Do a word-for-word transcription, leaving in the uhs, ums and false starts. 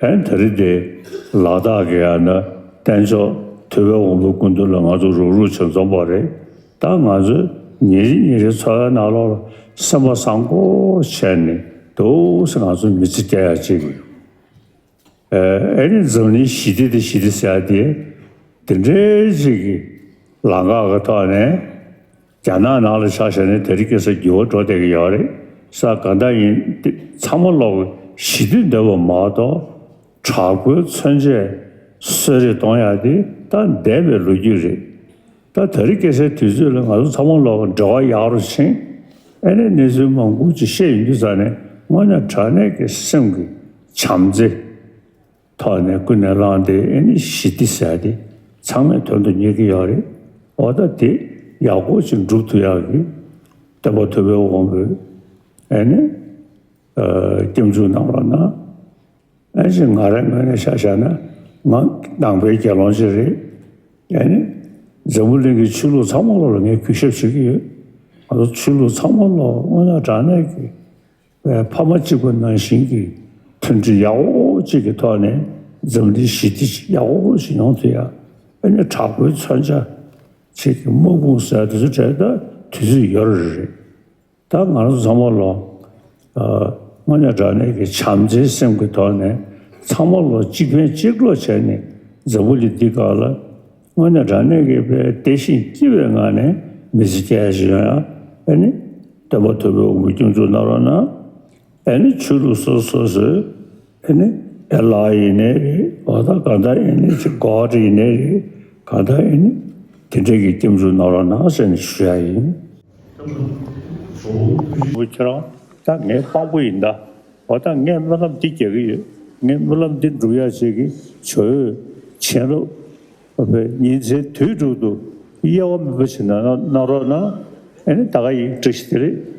ཨན་དེ་རིང་དེ་ལ་དྭགས་ཀྱི་ཡང་ན་བསྟན་མཆོག་ཐུབ་པའི་དབང་པོའི་སྐུ་མདུན་ལ་ང་ཚོ་རུག་རུག་བྱེད་འཛོམས་པ་རེད། ད་ང་ཚོས་ཉིན་རེ་ཉིན་རེ་འཚོ་བའི་ནང་ལོགས་ལ་སེམས་པ་བཟང་པོ་བྱས་ནས་འདུག་སེ་ང་ཚོ་མི་ཚེ་སྐྱེལ་ཡ་བྱེད་དགོས། ཨ་ནི་འཛམ་གླིང་ཞི་བདེ་དེ་ཞི་བདེ་ཟེར་ཡ་དེ་དེ་འདྲའི་ཅིག་གི་ལམ་ཁ་གི་ཐོག་ནས། རྒྱ་ནག་ནང་ལ་ཆ་བཞག་ན་དེ་རིང་ཁ་སང་འགྱུར་བ་འགྲོ་བསྡད་ཀྱི་ཡོད་རེད། ས་གང་འདྲ་ཡིན་དེ་ཚང་མ་ལོག་གི་ཞི་བདེ་འདོད་པ་མ་གཏོགས་དྲག་པོའི་མཚོན་ཆས་གསོད་རེས་གཏོང་ཡ་དེ་ད་འདས་པའི་ལོ་རྒྱུས་རེད། ད་དེ་རིང་ཁ་སང་དུས་ཚོད་ལ་ང་ཚོ་ཚང་མ་ལོག་གི་འབྲེལ་བ་ཡག་རུ་ཕྱིན། ཨ་ནི་གནས་ཚུལ་མང་པོ་ཅིག་བཤད་ཡོང་དུས་ཙ་ནས་དངོས་གནས་དྲང་གནས་ཀྱི་སེམས་ཀྱི་བྱམས་བརྩེ། ཐོག་ནས་ཀུན་ནས་བསླངས་ཏེ་ཨེ་ནི་ཞི་བདེ་ཟེར་ཏེ་ཚང་མས་དོན་དུ་གཉེར་གྱི་ཡོད་རེད། འོ་ད་དེ་ཡག་པོ་ཞིག་འགྲུབ་ཐུབ་ཡག་གི་སྟོན་པ་ཐུབ་པའི་དབང་པོས་ཨེ་ནི་སྐྱབས་འཇུག་གནང་རོགས་གནང་། ཨེ་ཅེ་ང་རའི་ངོས་ནས་ཆ་བཞག་ན་ང་ནང་པའི་དགེ་སློང་ཅིག་རེད། ཨེ་ནི་འཛམ་བུ་གླིང་གི་ཆོས་ལུགས་ཚང་མ་ལོག་ལ་ངས་གུས་ཞབས་བྱེད་ཀྱི་ཡོད། ང་ཚོ་ཆོས་ལུགས་ཚང་མ་ལོག་དངོས་གནས་དྲང་གནས་ཀྱི་ཕ་མ་གཅིག་པ་ནང་བཞིན་གྱི་མཐུན་སྒྲིལ་ཡག་པོ་གཅིག་གི་ཐོག་ནས་འཛམ་གླིང་ཞི་བདེ་ཡག་པོ་ཞིག་ཡོང་ཐུབ་ཡ། ཨ་ནི་དྲག་པོའི་མཚོན་ཆ་གཅིག་གི་དམག་དཔུང་ཟེར་དེ་ཚོ་གྲས་ད་དུས་ཚོད་ཡོལ་རེད། ད་ང་རང་ཚོ་ཚང་མ་ལོ་དངོས་གནས་དྲང་གནས་ཀྱི་བྱམས་བརྩེའི་སེམས་ཀྱི་ཐོག་ནས་ཚང་མ་ལོ་གཅིག་ཕན་གཅིག་གྲོགས་བྱས་ནས་འཛམ་བུ་གླིང་འདི་སྒང་ལ་དངོས་གནས་དྲང་གནས་ཀྱི་བདེ་ཞིང་སྐྱིད་པའི་ངང་ནས་མི་ཚེ་སྐྱེལ་ཡ་ཞིག་ཡོང་ཡ། ཨ་ནི་སྟོན་པ་ཐུབ་པའི་དབང་པོས་སྐྱབས་འཇུག་གནང་རོགས་གནང་། ཨ་ནི་ཆོས་ལུགས་སོ་སོ་སོའི་ཨ་ནི་ཨེ་ལ་ཡིན་ནའི་རེད། འོ་ད་གང་ལྟར་ཡིན་ནའི་ཅིག་གོ་ཌ་ཡིན་ནའི་རེད། གང་ལྟར་ཡིན་ནའི་དེ་འདྲས་ཀྱི་སྐྱབས་འཇུག་གནང་རོགས་གནང་ཟེར་ནས་ཞུ་ཡ་ཡིན། བུ་ཁྱེད་རང་ད་ངའི་དཔང་པོ་ཡིན་ད། འོ་ད་ངས་སྨོན་ལམ་འདི་རྒྱག་གི་ཡོད། ངས་སྨོན་ལམ་འདི་འགྲུབ་ཡ་ཞིག་གི་ཇོ་བོས་བྱིན་རླབས་ཉིན་མཚན་དུས་དྲུག་ཏུ་དབྱེ་བ་མེད་པ་ཞིག་གནང་གནང་རོགས་གནང་། ཨ་ནི་ད་ག་ཡིན་བཀྲ་ཤིས་བདེ་ལེགས།